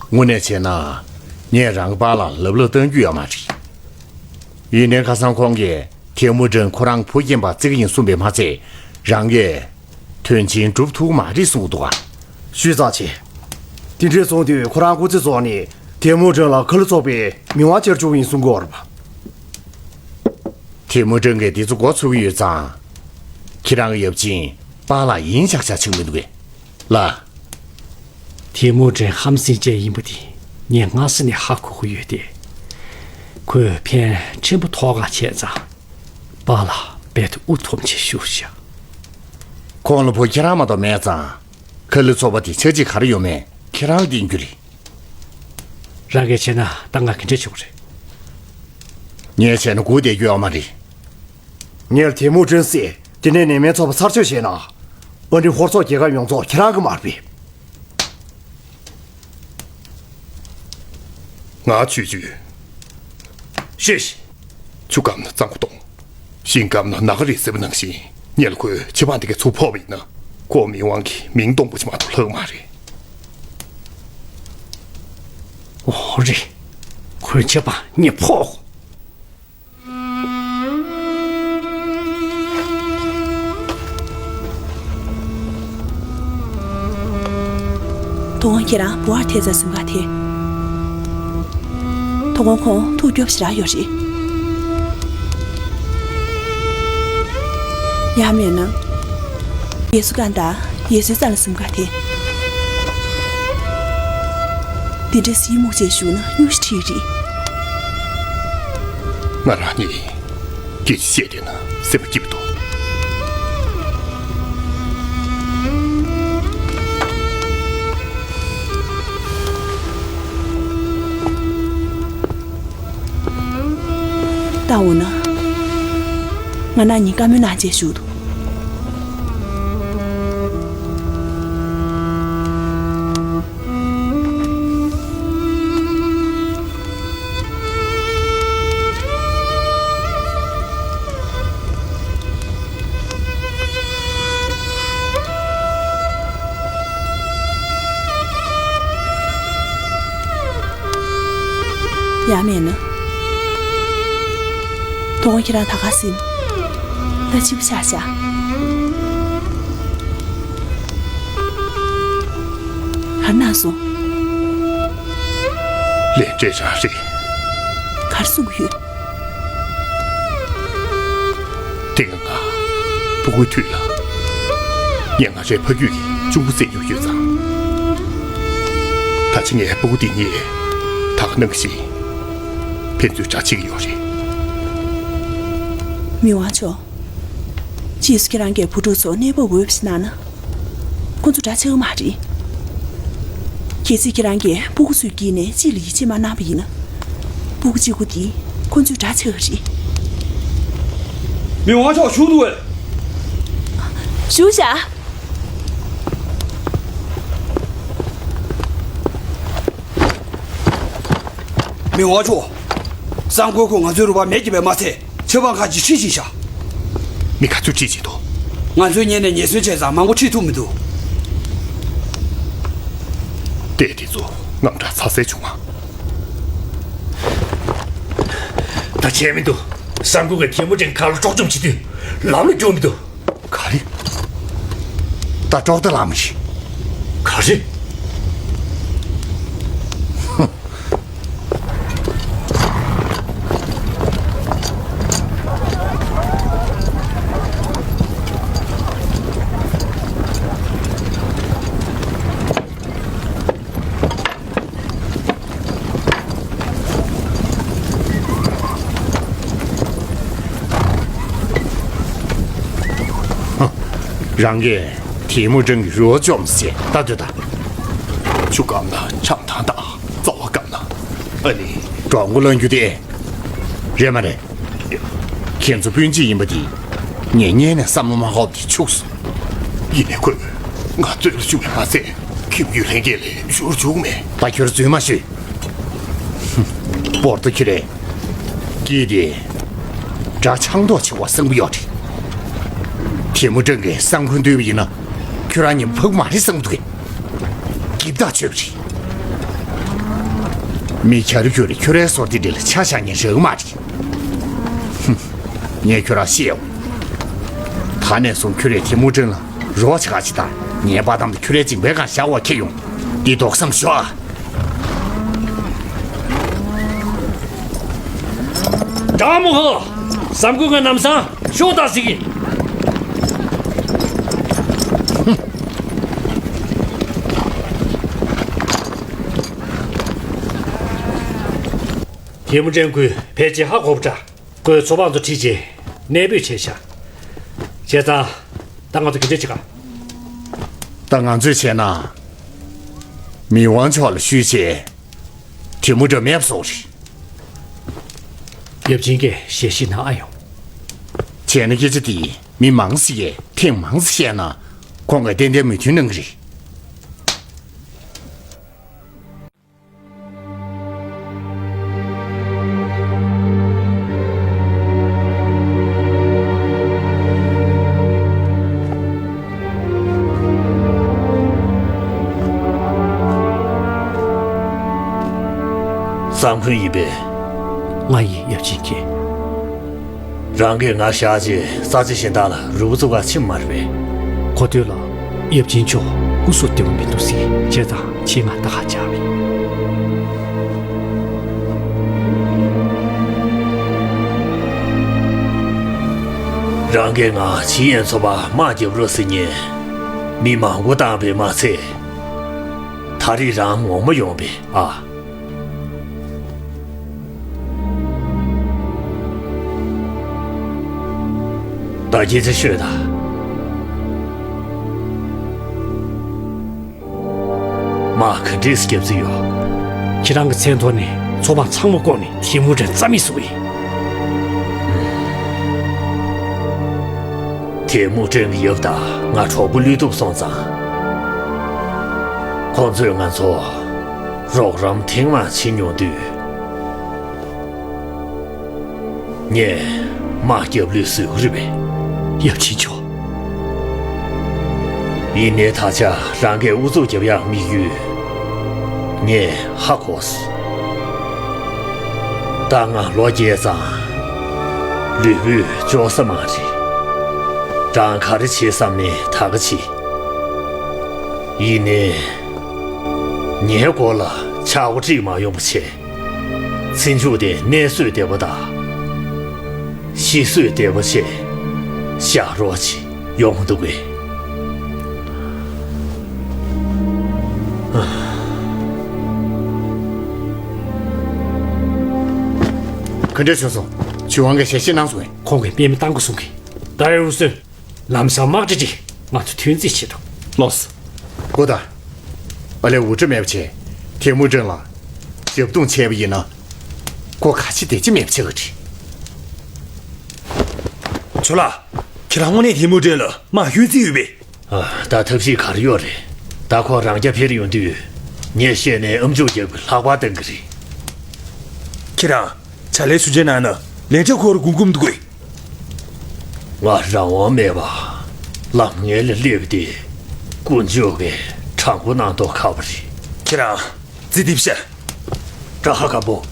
དངོས་གནས་བྱས་ན། ངས་རང་གི་པཱ་ལགས་ལབ་ལབ་བཏང་རྒྱུ་ཡོད་མ་རེད། ཡིན་ནའི་ཁ་སང་ཁོང་གིས་ཐེ་མུ་ཀྲིན་ཁོ་རང་བུ་རྐྱེན་པ་བརྩི་གི་ཡིན་གསུངས་པས་མ་ཚད་རང་གིས་དོན་ཆེན་སྒྲུབ་ཐུབ་མ་རེད་གསུངས་འདུག་ག་ཞུས་ཙང་ཆེ། དེ་འདྲས་གསུངས་དུས་ཁོ་རང་སྐུ་ཚེ་རྫོགས་ནས་ཐེ་མུ་ཀྲིན་ལ་ཁ་ལུ་ཚོགས་པའི་མི་དབང་བཅར་བཅུག་ཡིན་གསུང་གི་ཡོད་རེད་པ། ཐེ་མུ་ཀྲིན་གྱིས་འདི་ཚོ་མགོ་ཚོས་ཀྱི་ཡོད་ཙང་། ཁྱེད་རང་གི་ཡབ་ཆེན་པཱ་ལགས་ཡིན་ཆགས་ཆགས་ཆགས་མི་འདུག་གས། ལགས། ཐེ་མུ་ཀྲིན་ཧམ་སེམས་ཅན་ཡིན་པ་དེ་ངས་སྔ་ས་ནས་ཧ་གོ་གི་ཡོད་དེ། ཁོས་ཕན་ཕྲན་བུ་ཐོག་ཁ་བྱས་ཙང་པཱ་ལགས་རྦད་དེ་དབུ་ཐོམ་ཆེ་ཤོས་ཤག་ཁོང་ལ་བུ་ཁྱེད་རང་མ་གཏོགས་མེད་ཙང་། ཁ་ལུ་ཚོགས་པ་དེ་ཆགས་འཇིག་ག་རེ་ཡོད་མེད་ཁྱེད་རང་ལ་བསྟན་རྒྱུ་རེད། རང་གིས་བྱས་ན་ད་ང་ག་འདྲ་བྱེད་དགོས་རེད། ངས་བྱས་ན་སྒུག་བསྡད་རྒྱུ་ཡོད་མ་རེད། ངས་ཐེ་མུ་ཀྲིན་བསད་དེ་ནས་ནད་སྨན་ཚོགས་པ་ཚར་གཅོད་བྱས་ན། ཨ་ནི་ཧོར་སོག་རྒྱལ་ཁབ་ཡོངས་རྫོགས་ཁྱེད་རང་གི་མ་རེད་པས། ང་ཆོས་ཅུས། ཤེས། ཆུ་སྐམ་ན་གཙང་པོ་གཏོང་། ཞིང་ཁམས་ན་ནག་རིལ་ཟེར་བ་ནང་བཞིན་ཉེ་ལ་ཁོས་ཆབ་འབངས་དེ་གའི་ཚུར་ཕོག་པ་ཡིན་ན། ཁོ་མི་དབང་གི་མིང་སྟོང་པོ་ཅིག་མ་གཏོགས་ལྷག་མ་རེད། འོ་རེད། ཁོས་ཆབ་འབངས་གཉིས་ཕོག་དོ་དགོང་ཁྱེད་རང་བུ་བར་ཐལ་ཚར་ཟིན་ག་དེ། དོ་དགོང་ཁོང་ཐུགས་སྐྱོ་པོ་ཞེ་དྲག་ཡོད་རེད། ཡང་མེད་ན། ཡེ་སུ་ཀ་ད་ཡེ་སུའི་རྩ་ལ་ཟིན་ག་དེ། འདི་འདྲ་གཟི་མུག་ཅན་བཞུགས་ན་སྙུང་གཞི་ཁྲིད་རེད། ང་རང་གཉིས། སྐད་ཆ་བཤད་བསྡད་ན་སེམས་པ་སྐྱིད་པོ་འདུག་ལྟ་འོ་ན། ང་རང་གཉིས་བཀའ་མོལ་གནང་བྱས་བཞུགས་འདུག་ཡང་མེད་ན། དོ་དགོང་ཁྱེད་རང་ད་ག་ཟིན། ད་ཕྱི་པོ་ཆགས་ཤག་ག་རེ་གནང་སོང་། ལན་སྤྲད་རང་རེད། ག་རེ་གསུང་གི་ཡོད། དེ་སྔ་ང་སྤུ་གུའི་དུས་ལ། ངས་ང་རའི་ཕ་རྒྱུད་ཀྱི་གཅུང་པོ་བཙལ་མྱོང་ཡོད་ཙང་། ད་ཆ་ངའི་སྤུ་གུ་འདི་གཉིས་ད་ག་ནང་བཞིན་ཕན་ཚུན་དགྲ་བྱེད་ཀྱི་ཡོད་རེད། མི་དབང་མཆོག་རྗེས་སུ་ཁྱེད་རང་གིས་བུ་ཕྲུག་ཚོ་གནས་བབ་འོས་པ་ཞིག་གནང་ན། ཁོ་ཚོ་དགྲ་ཆགས་མ་རེད། གལ་སྲིད་ཁྱེད་རང་གིས་སྤུ་གུ་ཚོའི་དཀྱིལ་ནས་གཅིག་ལ་ཡིད་ཆེས་མ་གནང་བ་ཡིན་ན། སྤུ་གུ་གཅིག་པོ་འདི་ཁོ་ཚོའི་དགྲ་ཆགས་རེད། མི་དབང་མཆོག་བཞུགས་འདུག་གས། བཞུགས་བཞག་མི་དབང་མཆོག་གསང་སྒོ་ཁོ་ང་ཚོའི་རུ་བ་མེད་ཀྱི་བས་མ་ཚད། ཆབ་འབངས་ཁག་ཅིག་ཁྲིད་ཕྱིན་ཤག་མི་ག་ཚོད་ཁྲིད་ཕྱིན་འདུག་ང་ཚོའི་ངོས་ནས་ཉེན་ཟོན་བྱས་ཙང་མང་པོ་ཁྲིད་ཐུབ་མི་འདུག་རྟ་དེ་ཚོ་དངངས་སྐྲག་ཚ་ཟེར་བྱུང་ང་། ད་བྱས་མི་འདུག་གསང་སྒོ་གི་ཐལ་མོ་སྒྲོན་ཁ་ལ་དཀྲོག་བཅོམ་བྱེད་དུས་ལམ་ལ་རྒྱུག་མི་འདུག་ག་རེ། ད་དཀྲོག་ད་ལམ་ཞིག་ག་རེ། རང་གིས་ཐལ་མོ་སྒྲོན་གྱི་རུ་བ་བཅོམ་ཟེར་ད་སྡོད་ད། ཆུ་སྐམ་ན་ཁྲག་མདངས་དང་རྩ་བ་སྐམ་ན་ཨ་ནི། འགྲོ་མགོ་ལོན་རྒྱུ་དེ། རེད་མ་རེད། ཁྱེད་ཚོ་སྤུན་མཆེད་ཡིན་པ་འདི། ངས་སྔོན་ནས་བསམ་བློ་མ་འཁོར་བ་དེ་འཆུགས་སོང་། ཡིན་ནའི་ཁོས་ང་བཙོན་ལ་བཅུག་པ་མ་ཟད་ཁྱིམ་རྒྱུད་ལྷན་རྒྱས་ལས་ཞུ་རུ་བཅུག་མེད། ད་ཁྱོད་རྫུན་མ་ཤོད། ཧུམ། པོར་ཏོ་ཁྱི་རེད། སྐྱིད་དེ། དགྲ་ཆགས་མདོག་ཆེ་བ་བསམ་གྱི་ཡོད་རེད། ཐལ་མོ་སྒྲོན་གྱིས་གསང་ཁུན་བཏུལ་བ་ཡིན་ན། ཁྱོད་རང་ཉིད་ཕུག་མ་རེད་བསམ་འདུག་གས། འགྱིབ་ཐག་ཆོད་པ་རེད། མི་གྱར་གྱུར་ཁྱོད་རའི་སོར་དེ་འདྲ་ལ་ཆ་བཞག་ཉན་རག་མ་རེད། ཧུམ། ངས་ཁྱོད་རང་བཤད་ཡོང་། ད་ནས་བཟུང་ཁྱོད་རའི་ཐལ་མོ་སྒྲོན་ལ་རོགས་བྱེད་ག་ཅི་དང་ངའི་པ་དམ་དུ་ཁྱོད་རའི་མཇིང་པའི་སྒང་བཞག་པ་ཁྱེར་ཡོང་། འདི་ཐོག་བསམ་ཤོག་ཨ། དྲང་མོ་ཧོ། བསམ་ཀུན་ང་ནམ་སང་ཤོག་ད་ཟིག་གི། ཐལ་མོ་སྒྲོན་ཁོས་ཕལ་ཆེར་ཧ་གོ་བ་འདྲ། ཁོས་ཚོ་དཔོན་ཚོ་ཁྲིད་བྱས་གནས་སྤོས་བྱས་ཤག་བྱས་ཙང་ད་ང་ཚོ་ག་འདྲ་བྱེད་ག་ད་ང་ཚོས་བྱས་ན། མི་དབང་མཆོག་ལ་ཞུས་བྱས། ཐལ་མོ་སྒྲོན་མེད་པ་བཟོ་རེད། ཡབ་ཆེན་གྱིས་ཞལ་བཞེས་གནང་ཨ་ཡོང་། བྱས་ན་སྐད་ཆ་དེ་མི་མང་ཞིག་གིས་ཐེངས་མང་ཙམ་བཤད་ན། ཁོང་གིས་ཏན་ཏན་མོས་མཐུན་གནང་གི་རེད། གཙང་ཁུན་ཡིན་པས། ང་ཡིན། ཡབ་ཆེན་མཁྱེན། རང་གིས་ང་བཞག་རྗེས་ས་ཆ་གཞན་དག་ལ་རུལ་བུ་བཙུགས་ག་ཕྱིན་མ་རེད་པས། གོ་ཐོས་ལ། ཡབ་ཆེན་མཆོག་སྐུ་གཟུགས་བདེ་པོ་མི་འདུག་ཟེར། བྱས་ཙང་ཕྱིར་ང་ད་ག་བཅར་བས། རང་གིས་ང་ཇི་ཡན་ཚོ་པ་དམག་རྒྱབ་རོགས་ཟེར་ཉན། མི་མང་པོ་བཏང་བས་མ་ཚད། ད་རེས་རང་ངོ་མ་ཡོང་པས་ཨ། ད་སྐད་ཆ་ཤོད་དང་། དམག་ག་འདྲས་སེ་རྒྱབ་རྩིས་ཡོད། ཁྱེད་རང་གི་མཚན་ཐོག་ནས་ཚོ་པ་ཚང་མ་བསྐོར་ནས་ཐེ་མུ་ཀྲན་རྩ་མེད་བཟོ་གི་ཡིན། ཐེ་མུ་ཀྲན་གྱི་ཡབ་དང་ང་གྲོགས་པོ་བློས་ཐུབ་སོང་ཙང་། ཁོང་ཚོས་ང་ཚོ་རོགས་རམ་ཐེངས་མང་བྱེད་མྱོང་དུས། ངས་དམག་རྒྱབ་ལུགས་བཟོས་ཀྱི་རེད་པས། ཡབ་ཆེན་མཆོག། ཡིན་ནའི་ད་ཆ་རང་གིས་ཨུ་ཚུགས་རྒྱབ་ཡག་དམིགས་ཡུལ་ངས་ཧ་གོ་སོང་། ད་ང་ལོ་རྒས་ཙང་ལུས་པོས་ལྕོགས་ས་མ་རེད། རང་ག་རེ་བྱེད་བསམ་ནའི་ད་ག་བྱེད། ཡིན་ནའི། ངའི་མགོ་ལ་ཆག་སྒོ་འཁྲིད་མ་ཡོང་བ་བྱས། ཚེ་མཇུག་དེ་གནས་གསོས་བདེ་པོ་དང་། ཤི་གསོས་བདེ་པོ་བྱས། བཞག་རོགས་བྱེད། ཡོང་མི་འདུག་གས། ག་འདྲ་བྱུང་སོང་། ཇུས་ཝང་གིས་ཞལ་བཞེས་གནང་སོང་ངས། ཁོང་གིས་དཔེ་མི་བཏང་དགོས་གསུང་གི། ད་རེས་འུ་ཚོས་ལམ་སང་དམག་གྲ་ཅིག་ང་ཚོ་ཐོན་རྩིས་བྱེད་དོ། ལོས། གོ་ད། ཨ་ལས་འུ་ཚོ་མེད་པ་བྱས། ཐེ་མུ་ཀྲན་ལ་ཞབས་རྡུང་བྱས་པ་ཡིན་ན། ཁོ་ག་ཅི་དེ་ཅི་མེད་པ་བྱེད་གི་རེད། ཇོ་ལགས། ཁྱེད་རང་དངོས་གནས་ཐེ་མུ་ཀྲན་ལ་དམག་གཡུག་རྩིས་ཡོད་པས། ཨ། ད་ཐབས་ཤེས་ག་རེ་ཡོད་རེད། ད་ཁོ་རང་རྐྱ་འཕེར་ཡོང་དུས། ངས་བཤད་ནས་ཨམ་ཅོག་རྒྱབ་ཀྱི་ལྷག་པར་བཏང་གི་རེད། ཁྱེད་རང་། བྱ་ལས་ཚུན་ཆད་ནང་ན་ལན་ཆགས་ཁོ་རུ་གུམ་གུམ་འདུག་གས། ང་རང་དབང་མེད་པ། ལམ་ངན་ལ་སླེབས་ཏེ། དཀོན་མཆོག་གིས་དྲང་པོ་གནང་མདོག་ཁ་པོ་རེད། ཁྱེད་རང་རྩིས་འདེབས་ཤ། བཀྲ་ཤིས་སྒམ་པོ།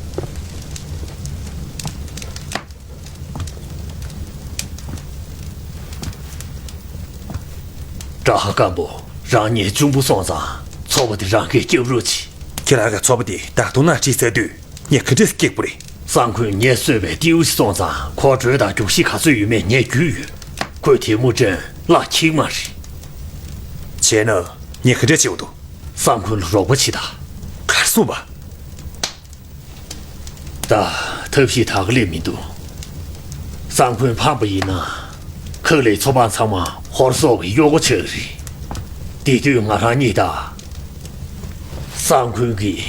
བཀྲ་ཤིས་སྒམ་པོ། རང་ཉིད་གཅུང་པོ་སོང་ཙང་ཚོ་པ་དེ་རང་གིས་སྐྱོབ་རོགས་གྱིས། ཁྱེད་རང་གི་ཚོ་པ་དེ་བདག་ཐོག་ནང་ཁྲིད་ཚར་དུས་ངས་ག་འདྲས་སྐྱེག་པོ་རེད། སང་ཁུན་ངས་གསོས་པའི་ཏིའུ་ཞིག་སོང་ཙང་ཁོ་གྲོས་དང་རྒྱུགས་གཞི་ག་ཚོད་ཡོད་མེད་ངས་རྒྱུས་ཡོད། ཁོས་ཐེ་མུ་ཀྲན་བརླག་ཁྱིག་མ་རེད། བྱས་ན་ངས་ག་འདྲས་བྱེད་དགོས་འདུག་སང་ཁུན་ལ་རོགས་པ་བྱེད་དང་། གར་སོང་བ། ད་ཐབས་ཤེས་དག་ལས་མི་འདུག་སང་ཁུན་ཕམ་པ་ཡིན་ན། ཁག་ལས་ཚོ་པ་ཚང་མ་ཧོར་སོག་གི་གཡོག་པོ་ཆགས་ཀྱི་རེད། དེ་དུས་ང་རང་གཉིས་དང་། སང་ཁུན་གྱིས་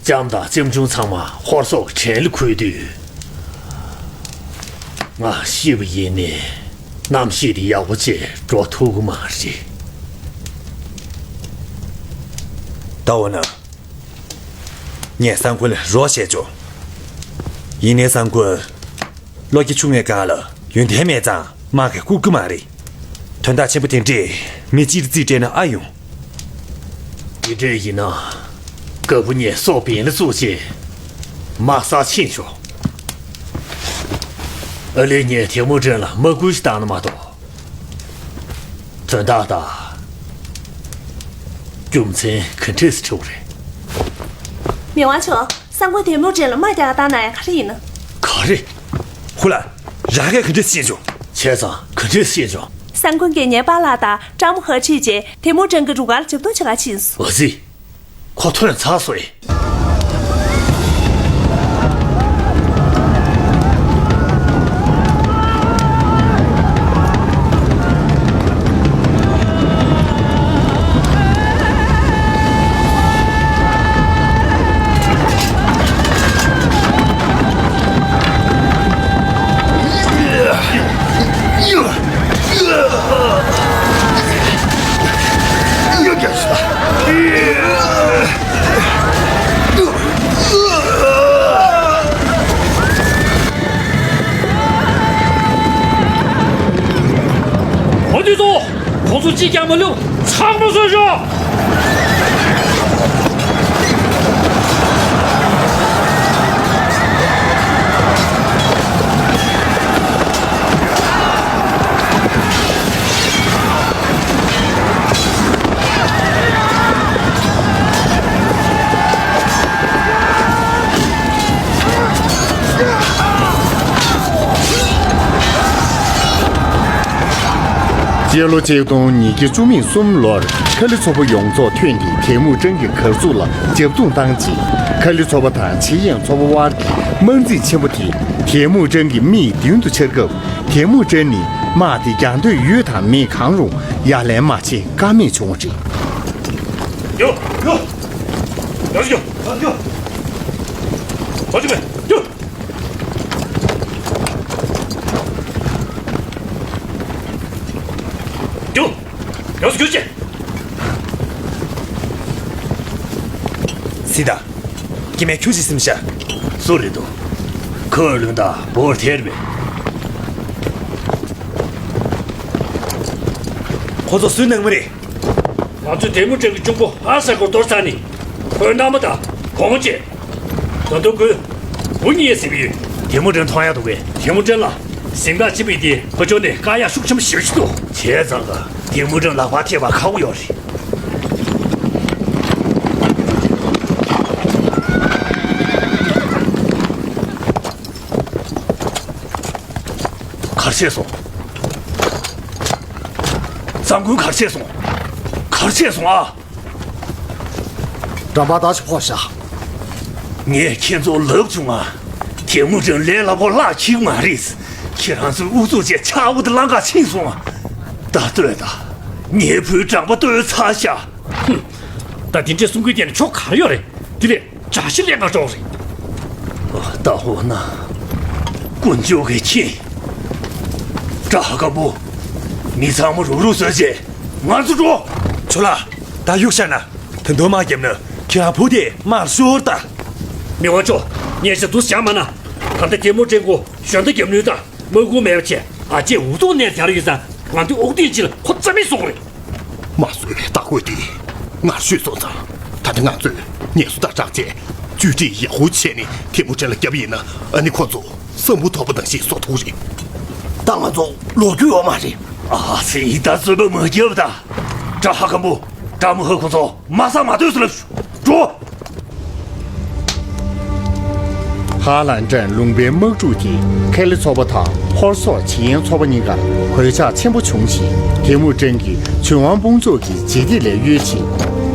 ལྕམ་དང་ལྕམ་ཆུང་ཚང་མ་ཧོར་སོག་གི་བྲན་ལ་ཁུར་དུས། ང་ཤི་བ་ཡིན་ནའི་རྣམ་ཤེས་དེ་ཡག་པོ་བྱས་འགྲོ་ཐུབ་ཀྱི་མ་རེད། ད་འོ་ན། ངས་སང་ཁུན་ལ་རོགས་བྱས་ཆོག་ཡིན་ནའི་སང་ཁུན། བློ་སྐྱེ་ཆུང་ངའི་སྒང་ལ་ཡོན་ཏན་མེད་ཙང་དམག་གིས་བཀུག་གི་མ་རེད། དོན་དག་ཆེན་པོ་དེ་འདྲས་མི་གཅིག་རྩིས་སྤྲད་ན་ཨ་ཡོང་། དེ་འདྲས་ཡིན་ན། སྐབས་བུ་ངས་སྲོག་འབེན་ལ་བཙུགས་བྱས། དམག་སར་ཕྱིན་ཆོག་ཨ་ལས་ངས་ཐེ་མུ་ཀྲན་ལ་དམག་སྐུལ་ཞིག་བཏང་ན་མ་གཏོགས། དོན་དག་དང་། རྒྱུ་མཚན་ག་འདྲས་སེ་འཁྲིའུ་རེད། མི་དབང་མཆོག་སང་ཁུན་ཐེ་མུ་ཀྲན་ལ་དམག་རྒྱག་ག་བཏང་ན་ཡང་ག་རེ་ཡིན་ནམ། ག་རེ། ཧུ་ལ། རང་གིས་ག་འདྲས་ཤེས་བྱུང་། བྱས་ཙང་ག་འདྲས་ཤེས་བྱུང་། སང་ཁུན་གྱིས་ངའི་པཱ་ལགས་དང་སྤྲང་པོ་ཧ་ཁྲིད་རྗེས་ཐེ་མུ་ཀྲན་གྱི་རུ་ཁག་ལ་ཞབས་རྡུང་བྱེད་ག་ཕྱིན་སོང་། འོ་ཙི། ཁོ་ཐོན་ཚར་སོང་ཨེ། འོ་དེ་ཚོ། ཁོང་ཚོ་གཅིག་ཀྱང་མ་ལུས། ཚང་མ་གསོད་ཤོག་སྤྱི་ལོ་ཆིག་སྟོང་ཉིས་བརྒྱ་བཅུ་མེད་གསུམ་ལོར་ཁ་ལི་ཚོ་པ་ཡོངས་རྫོགས་ཐོན་ཏེ་ཐལ་མོ་སྒྲོན་གྱི་གར་ཚུགས་ལ་རྒྱབ་རྡུང་བཏང་རྗེས། ཁ་ལི་ཚོ་པ་དང་ཆེ་ཡན་ཚོ་པ་དབར་གྱི་དམག་འཛིང་ཆེན་པོ་དེ་ཐལ་མོ་སྒྲོན་གྱི་མིག་མདུན་དུ་འཆར་སྐབས། ཐལ་མོ་སྒྲོན་ནི་དམག་དེ་རྒྱག་འདོད་ཡོད་དམ་མེད་གང་རུང་ཡ་ལན་མ་བྱེད་ཀ་མེད་བྱུང་བ་རེད། ཡོ། ཡོ། ཡོ། ཡོ། ཡོ། ཡོ། ཡོ། ཡོ། ཡོ། ཡོ། ཡོ། སི་ད། སྐྱེ་དམན་ཁྱོད་ཅི་སེམས་ཤ། སུ་རེད་དོ། ཁོས་ལོན་དང་བོར་ཐེར་མེད། ཁོ་ཚོ་སུའི་ནང་མི་རེད། ང་ཚོས་ཐལ་མོ་སྒྲོན་གྱི་གཅུང་པོ་ཨ་ས་གོ་གཏོར་ཚར་ནས། ཁོའི་མནའ་མ་དང་གོང་མོ་བཅས། ད་དུང་ཁོས་འུ་གཉིས་ཟིན་གྱི་ཡོད། ཐལ་མོ་སྒྲོན་མཐོང་ཡག་འདུག་གས། ཐལ་མོ་སྒྲོན་ལ་ཟིན་བྲིས་བྱེད་པའི་དེ་ཕར་ཕྱོགས་ནས་བཀག་ཡག་ཤུགས་ཆེན་པོ་ཞེ་པོ་ཅིག་འདུག་བྱས་ཙང་ཀ་ཐལ་མོ་སྒྲོན་ལག་པར་ཐེབས་པ་ཁག་པོ་ཡོད་རེད། གར་ཆས་སོང་། གཙང་དགོན་གར་ཆས་སོང་། གར་ཆས་སོང་ཨ། འགྲམ་པ་ད་ཆ་ཕོག་ཤག་ངས་ཁྱེད་ཚོ་ལབ་བྱུང་ང་། ཐལ་མོ་སྒྲོན་ལས་སླ་པོ་ལག་འཁྱེར་མ་རེད། ཁྱེད་རང་ཚོའི་ཨུ་ཚུགས་བྱས་ཆག་སྒོ་དེ་ལམ་ཁ་ཕྱིན་སོང་ང་། ད་ལྟོས་དང་། ངའི་བུའི་འགྲམ་པ་ལྟོས་ཚར་ཤག་ཧུམ། ད་དེ་འདྲས་གསུང་གི་དེ་ནི་ཆོ་ག་རེ་ཡོད་རེད། དེ་ལས་བཀྲ་ཤིས་ལས་ཀ་ཅོག་རེད། ད་འོ་ན། དཀོན་མཆོག་གིས་མཁྱེན། བཀྲ་ཤིས་སྒམ་པོ། མི་ཚང་མ་རུག་རུག་བཟོས་བྱས་ང་ཚོ་འགྲོ། ཇོ་ལགས། ད་གཡུག་བཞག་ན། ད་དུང་དམག་བརྒྱབ་ན་ཁྱེད་རང་བུ་དེ་དམག་ལ་ཤོར་ད། མི་དབང་མཆོག་ངས་ཤ་དུས་བཞག་མ་ན། ད་ལྟ་ཐལ་མོ་སྒྲོན་ཁོ་གཞན་དག་བརྒྱབ་ནུས་ད། དམག་དཔུང་མེད་པ་བྱས་ཨ་ཅེ་འུ་ཐུག་ནས་དར་ཡོད་ཙང་ང་ཚོས་དབུགས་ཐེངས་གཅིག་ལ་ཁོ་རྩ་མེད་བཟོ་དགོས་རེད། དམར་གསོད་པའི་སྟ་གོན་དེ་སྔར་ཤོས་སོང་ཙང་། ད་ལྟ་ང་ཚོས་ངལ་གསོ་དང་སྦྲགས་བྱས་བཅོས་སྒྲིག་ཡག་པོ་བྱས་ནས་ཐལ་མོ་སྒྲོན་ལ་བརྒྱབ་ཡིན་ན། ཨ་ནི་ཁོ་ཚོ་སྲམ་བུ་ཐོགས་པ་ནང་བཞིན་བཟོ་ཐུབ་རེད། ད་ང་ཚོ་ལོག་རྒྱུ་ཡོད་མ་རེད། ཨ་ཙི། ད་རྩོད་པ་མ་རྒྱབ་ད། བཀྲ་ཤིས་སྒམ་པོ། བཀྲ་མོ་ཧ། ཁོ་ཚོ་མ་ས་མ་སྡོད་ཟེར་ལབ་ཤོག་འགྲོ། ཧ་ལན་ཀྲན་ལུང་པའི་དམག་འཁྲུག་དེས་ཁེ་ལི་ཚོ་པ་དང་ཧོར་སོག་ཆི་ཡན་ཚོ་པ་གཉིས་ཀར་གོད་ཆག་ཆེན་པོ་བྱུང་ཞིང་། ཐལ་མོ་སྒྲོན་གྱིས་ཆོས་དབང་དཔུང་ཚོགས་ཀྱི་འཇིགས་སྐྲག་ལས་གཡོལ་ཆེད་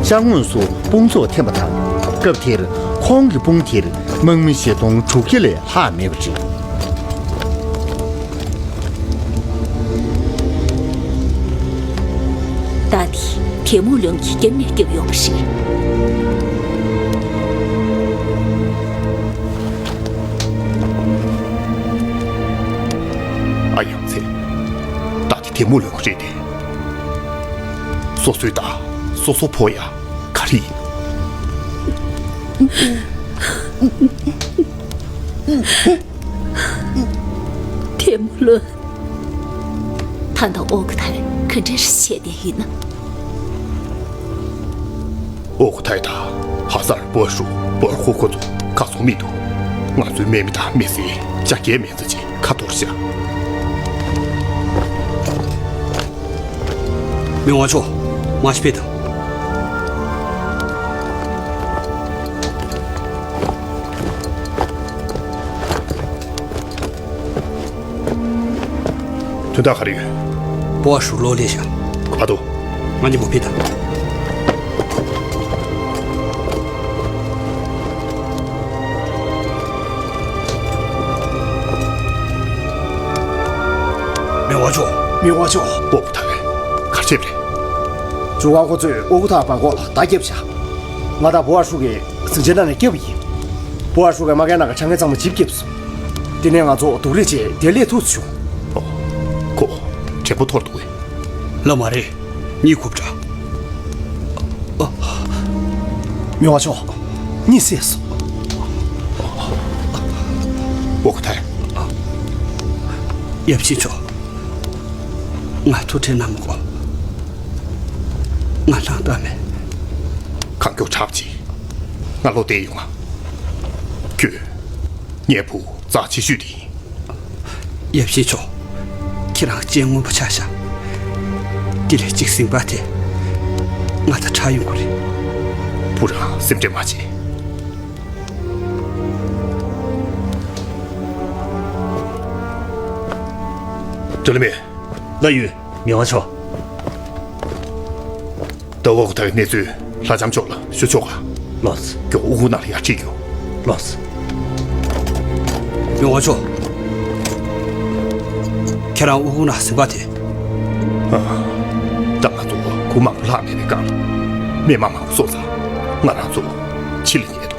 ཤར་ངོས་སུ་དཔུང་ཚོགས་འཐེན་པ་དང་། སྐབས་དེར་ཁོང་གི་དཔུང་དེར་དམག་མི་བཞི་སྟོང་དྲུག་བརྒྱ་ལས་ལྷག་མེད་པ་རེད། རྟ་དེ་ཐལ་མོ་ལོན་གྱིས་རྒྱབ་ནས་བརྒྱབ་ཡོད་པ་རེད། ཨ་ཡ་མཚན། རྟ་དེ་ཐལ་མོ་ལོན་གྱི་རེད་དེ། སོ་སོའི་རྟ་སོ་སོ་འཕོ་ཡ་ག་རེ་ཡིན། ཐལ་མོ་ལོན། ད་ལྟ་ཨོ་ཁུ་ཐའི་ག་འདྲ་ཞིག་བྱས་བསྡད་ཡིན་ན། ཨོ་ཁུ་ཐའི་དང་ཧ་སར་བོ་ཧྲུ་བོ་ཧྲུ་ཁོ་ཚོ་གར་སོང་མི་འདུག་ང་ཚོའི་སྨན་མི་དང་མི་སེར་ཆ་རྐྱེན་མེད་ཚ་ཅིག་ཁ་འཐོར་ཤག་མི་དབང་མཆོག་མ་ཤི་ཕེ་དང་། དོན་དག་ག་རེ་ཡོད། བོ་ཧྲུ་ལོག་སླེབས་ཤག་ག་དུས། ང་གཉིས་པོ་ཕེ་དང་། མི་དབང་མཆོག་མི་དབང་མཆོག་ཨོ་ཁུ་ཐའི་ག་རེ་བྱས་པ་རེད། ཇོ་ཁང་ཁོ་ཚོས་ཨོ་ཁུ་ཐའི་བར་ཁོག་ལ་རྟ་བརྒྱབ་ཤག་ང་དང་བོ་ཧྲུ་གི་ཟིང་ཆ་ནང་ནས་བསྐྱབས་པ་ཡིན། བོ་ཧྲུ་གི་དམག་སྒར་ནང་གི་ཆ་ངན་ཚང་མ་ཇིབ་བརྒྱབ་སོང་། དེ་ནས་ང་ཚོ་སྡུག་རུས་བྱས་དེར་སླེབས་ཐུབ་བྱུང་། ཨོ། ཁོ་དྲན་པ་འཐོར་འདུག་གས། ལགས་མ་རེད། གཉིད་ཁུག་དྲགས། མི་དབང་མཆོག་གཉིད་སད་སོང་། ཨོ་ཁུ་ཐའི། ཡབ་ཆེན་མཆོག་ང་ཐུགས་ཁྲལ་གནང་མི་དགོས། ང་སྣང་དག་མེད། གང་མགྱོགས་དྲག་ཅིག་ང་ལོག་བསྡད་ཡོང་ང་། ཁྱོད། ངའི་བུ་རྩ་ཆེ་ཤོས་དེ་ཡིན། ཡབ་ཆེན་མཆོག་ཁྱེད་རང་སྤྱན་སྔོན་པོ་ཆགས་ཤག་དེ་ལས་གཅིག་ཟིན་པ་དེ་ང་དང་ཁྲག་ཡོང་གི་རེད། བུ་རང་སེམས་ཁྲལ་མ་བྱེད། ཏུ་ལི་མེ། ལགས་ཡོད། མི་དབང་མཆོག་ཟླ་བ་ཁོ་ཐག་གི་གནས་ཚུལ་ལྷ་ལྕམ་མཆོག་ལ་ཞུ་ཆོག་ག། ལགས་སོ། མགྱོགས་དབུ་ཁུག་ནང་ལ་ཡར་ཁྲིད་རྒྱུགས། ལགས་སོ། མགྱོགས་མ་ཆོག། ཁྱེད་རང་དབུ་ཁུག་ནང་ཟིན་པ་དེ། ཨ། ད་ང་ཚོ་གུ་མང་པོ་ལྷག་མེད་པའི་སྒང་ལ་རྨས་མ་མང་པོ་གསོ་ཚར། ང་རང་ཚོ་ཕྱི་ལ་ཉལ་དོ།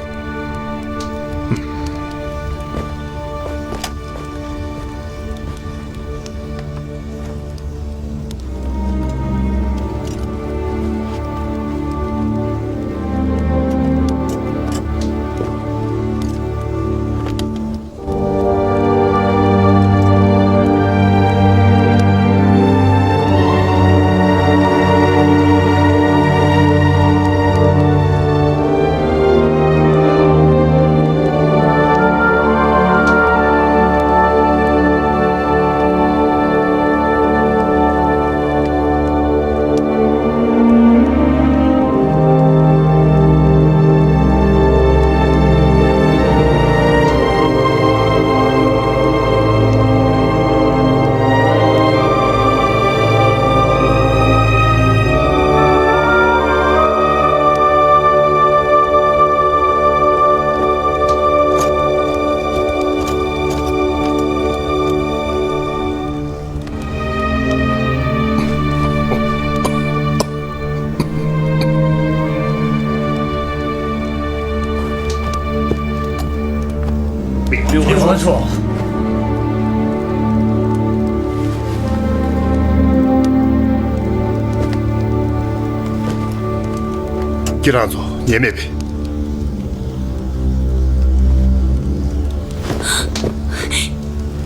ཁྱེད་རང་ཚོ་ཉན་མེད་པས།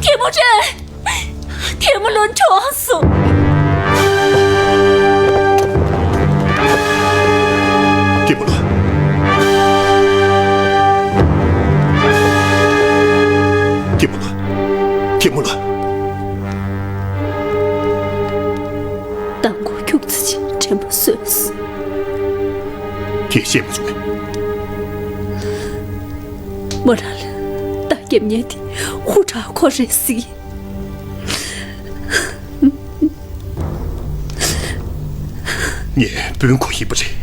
ཐེ་མུ་ཅན། ཐེ་མུ་ལོན་གྲོངས་སོང་། ཐེ་མུ་ལོན། ཐེ་མུ་ལོན། ཐེ་མུ་ལོན། མདང་དགོང་ཁྱུག་ཙམ་ཅིག་དྲན་པ་སོས། ཁྱེད་ཤེས་མ་བྱུང་ངས། མོ་རང་ལ་རྟགས་རྒྱབ་མཁན་དེ་ཧུ་ཁྲག་ཁོ་རེད་ཟེར་གི། ངས་སྤུན་ཁོ་ཡིན་པ་རེད།